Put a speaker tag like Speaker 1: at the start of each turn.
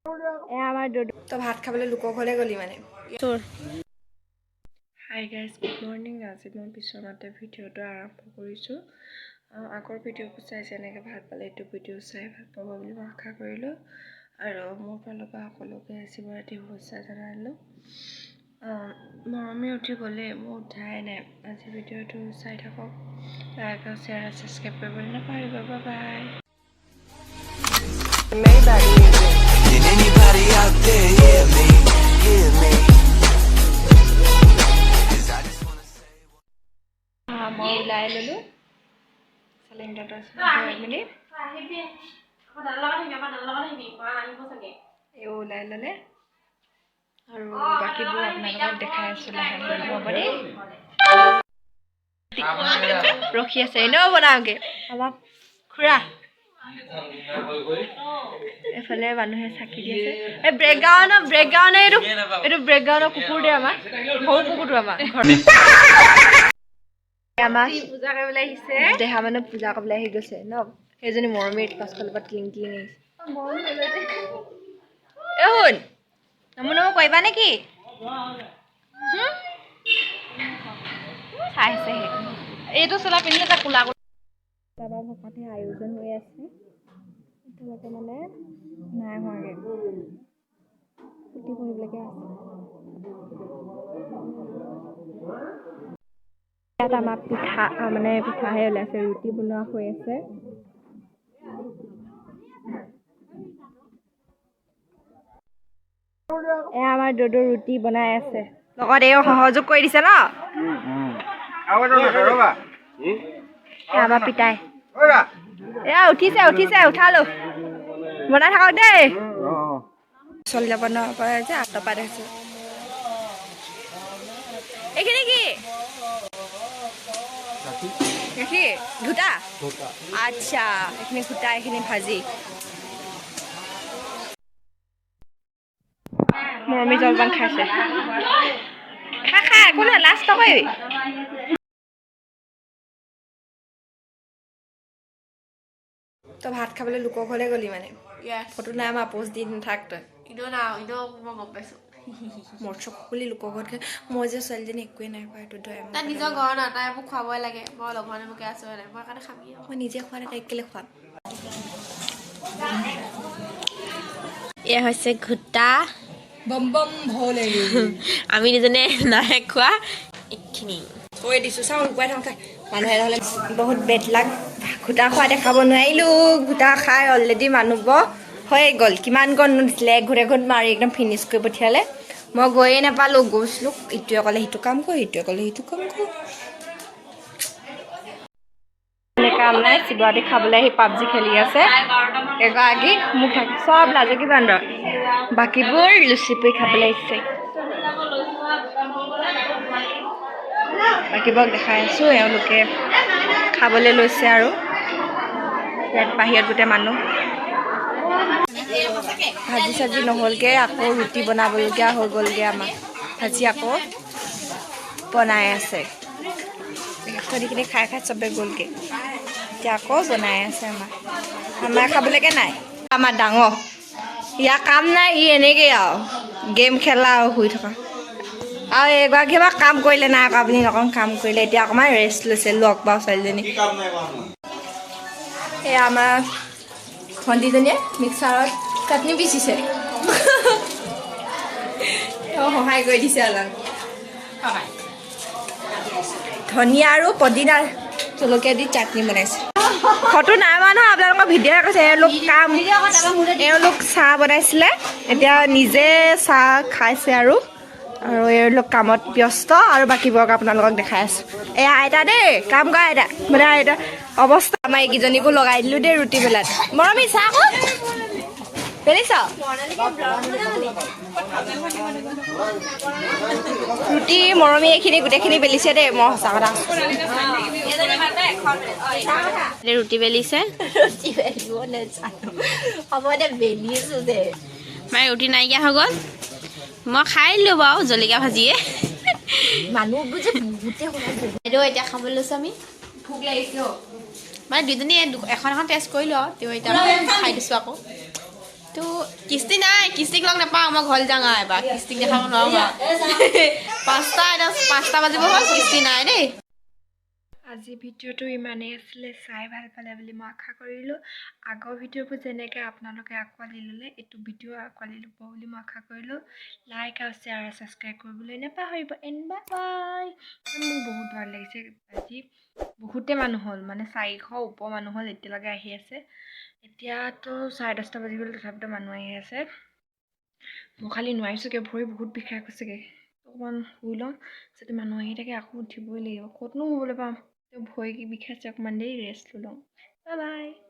Speaker 1: এয়া আমাৰ তই ভাত খাবলৈ লোকৰ ঘৰলৈ গ'লি মানে।
Speaker 2: Hi guys, good morning. আজি মই বিচনাতে ভিডিঅ'টো আৰম্ভ কৰিছোঁ। আগৰ ভিডিঅ'বোৰ চাই যেনেকৈ ভাল পালে, এইটো ভিডিঅ' চাই ভাল পাব বুলি মই আশা কৰিলোঁ। আৰু মোৰ ফালৰ পৰা সকলোকে শিৱৰাত্ৰি শুভেচ্ছা জনালোঁ। মৰমী উঠি গ'লেই, মোৰ উঠাই নাই। আজি ভিডিঅ'টো চাই থাকক, লাইক আৰু শ্বেয়াৰ আৰু ছাবস্ক্ৰাইব কৰিবলৈ নাপাহৰিব। Bye.
Speaker 3: Can anybody out there hear me? Hear me? 'Cause I just wanna say.
Speaker 2: মই ওলাই ল'লোঁ চিলিণ্ডাৰটো লৈ মেলি। এইও ওলাই ল'লে আৰু বাকীবোৰ আপোনালোকক দেখাই আছোঁ লাহে লাহে। হ'ব দেই, ৰখি আছে। এনেও বনাওঁগৈ আমাৰ খুৰা। এইফালে মানুহে চাকি দি আছে। এই ব্ৰেকগ্ৰাউণ্ড, এইটো ব্ৰেকগ্ৰাউণ্ডৰ কুকুৰ দে, আমাৰ সৰু কুকুৰটো। আমাৰ ঘৰত আমাৰ
Speaker 1: পূজা কৰিবলৈ আহিছে।
Speaker 2: দেহা মানুহ পূজা কৰিবলৈ আহি গৈছে ন। সেইজনী মৰমীৰ পাছফালৰ পৰা টিলিং টিলিং আহিছে। এ শুন, নমো নমো কৰিবা নেকি? হুম? চাইছেহে।
Speaker 1: এইটো চোলা পিন্ধিলে তাক কোলা।
Speaker 2: তাৰপৰা ভকতে আয়োজন হৈ আছে, এতিয়ালৈকে মানে নাই হোৱাগৈ। পুথি পঢ়িবলৈকে আছে। ইয়াত আমাৰ পিঠা, মানে পিঠাহে ওলাইছে, ৰুটি বনোৱা হৈ আছে। এয়া আমাৰ দদৌ ৰুটি বনাই আছে, লগত এওঁ সহযোগ কৰি দিছে ন। এয়া আমাৰ পিতাই, এয়া উঠিছে উঠিছে, উঠালো। বনাই থাকক দেই। চলি যাব নোৱাৰে যে আঁতৰ পৰা দেখিছো। এইখিনি কি? গাখীৰ ঘোটা। আচ্ছা, এইখিনি ঘোটা, এইখিনি ভাজি। মৰমী জলপান খাইছে। খা খা, একো নহয়, লাজ নকৰিবি। তই ভাত খাবলৈ লোকৰ ঘৰলৈ গ'লি মানে? ফটো নাই আমাৰ, পোষ্ট দি নাথাক তই।
Speaker 1: এনেও না, এনেও মই গম পাইছোঁ।
Speaker 2: মৰচক বুলি লোকৰ ঘৰত খাই। মই যে ছোৱালীজনী একোৱেই নাই খোৱা, এইটো দয়া।
Speaker 1: তাই নিজৰ ঘৰ না, তাই মোক খুৱাবই লাগে। মই লগৰ মোকে আছো নাই, মই কাৰণে খামি।
Speaker 2: মই নিজে খোৱা নাই, তাইক কেলে খুৱাম?
Speaker 1: এয়া হৈছে ঘোটা।
Speaker 2: বম বম ভোলে।
Speaker 1: আমি দুজনে নাই খোৱা এইখিনি।
Speaker 2: থৈ দিছোঁ, চাওঁ লুকুৱাই থওঁ। থাক, মানুহে নহ'লে বহুত বেড লাগ। ঘোটা খোৱা দেখাব নোৱাৰিলোঁ। ঘোটা খাই অলৰেডি মানুহবোৰ হৈ গ'ল। কিমান কণ দিছিলে, এঘোট এঘোট মাৰি একদম ফিনিছ কৰি পঠিয়ালে। মই গৈয়ে নাপালোঁ। গৈছিলোঁ, ইটোৱে ক'লে সিটো কাম কৰ, সিটোৱে ক'লে সিটো কাম কৰ। কাম নাই, শিৱৰাত্ৰি খাবলৈ আহি পাবজি খেলি আছে এগৰাকী। মোক থাক, চব লাজুকী বান্দৰ, বাকীবোৰ লুচি পুৰি খাবলৈ আহিছে। বাকীবোৰক দেখাই আছোঁ, এওঁলোকে খাবলৈ লৈছে। আৰু ইয়াত বাহিৰত গোটেই মানুহ। ভাজি চাজি নহ'লগৈ, আকৌ ৰুটি বনাবলগীয়া হৈ গ'লগৈ। আমাৰ ভাজি আকৌ বনাই আছে। সেইখিনি খাই খাই চবে গ'লগৈ, এতিয়া আকৌ বনাই আছে। আমাৰ খাবলৈকে নাই। আমাৰ ডাঙৰ ইয়াৰ কাম নাই, ই এনেকেই আৰু গেম খেলা আৰু শুই থকা। আৰু এইগৰাকী বা কাম কৰিলে নাই কৰা বুলি নকওঁ, কাম কৰিলে। এতিয়া অকণমান ৰেষ্ট লৈছে। লগ পাওঁ ছোৱালীজনী। এয়া আমাৰ ভণ্টিজনীয়ে মিক্সাৰত চাটনি পিচিছে, তেওঁ সহায় কৰি দিছে অলপ। ধনিয়া আৰু পদিনা জলকীয়া দি চাটনি বনাইছে। ফটো নাই মৰা নহয়, আপোনালোকৰ ভিডিঅ' কৈছে। এওঁলোক কাম, এওঁলোক চাহ বনাইছিলে, এতিয়া নিজে চাহ খাইছে। আৰু এওঁলোক কামত ব্যস্ত। আৰু বাকীবোৰক আপোনালোকক দেখাই আছোঁ। এয়া আইতা দেই, কাম কৰা আইতা। মানে আইতা অৱস্থা। আমাৰ এইকেইজনীকো লগাই দিলোঁ দেই ৰুটি বেলাত। মৰমী, চাহ আকৌ বেলিছ? ৰুটি মৰমী এইখিনি গোটেইখিনি বেলিছে দেই। মই সঁচা কথা।
Speaker 1: ৰুটি বেলিছে।
Speaker 2: ৰুটি বেলিব নাজানো, হ'ব দে, বেলিছো দে।
Speaker 1: মানে ৰুটি নাইকিয়া হৈ গ'ল। মই খাই দিলোঁ বাৰু জলকীয়া ভাজিয়ে।
Speaker 2: মানুহবোৰ যে বহুতে।
Speaker 1: বাইদেউ, এতিয়া খাবলৈ লৈছোঁ আমি।
Speaker 2: ভোক লাগিছে।
Speaker 1: মানে দুজনী এখন এখন টেষ্ট কৰিলোঁ আৰু তেওঁ এতিয়া খাই দিছোঁ আকৌ। তো কিস্তি নাই, কিস্তিক লগ নাপাওঁ, মই ঘৰলৈ যাওঁ আৰু এবাৰ কিস্তিক দেখাব নোৱাৰোঁ বাৰু। 5টা, এতিয়া 5টা বাজিব হ'ল, কিস্তি নাই দেই।
Speaker 2: আজি ভিডিঅ'টো ইমানেই আছিলে। চাই ভাল পালে বুলি মই আশা কৰিলোঁ। আগৰ ভিডিঅ'বোৰ যেনেকৈ আপোনালোকে আঁকোৱালি ল'লে, এইটো ভিডিঅ' আঁকোৱালি ল'ব বুলি মই আশা কৰিলোঁ। লাইক আৰু শ্বেয়াৰ আৰু ছাবস্ক্ৰাইব কৰিবলৈ নাপাহৰিব। And bye bye. মোৰ বহুত ভাল লাগিছে। আজি বহুতে মানুহ হ'ল, মানে 400 ওপৰ মানুহ হ'ল, এতিয়ালৈকে আহি আছে। এতিয়াতো 10:30 বাজি গ'ল, তথাপিতো মানুহ আহি আছে। মই খালি নোৱাৰিছোঁগৈ, ভৰি বহুত বিষাই গৈছেগৈ। অকণমান শুই লওঁ। যদি মানুহ আহি থাকে আকৌ উঠিবই লাগিব, ক'তনো শুবলৈ পাম? ভৰি বিষাইছে, অকণমান দেৰি ৰেষ্ট লৈ লওঁ। Bye bye.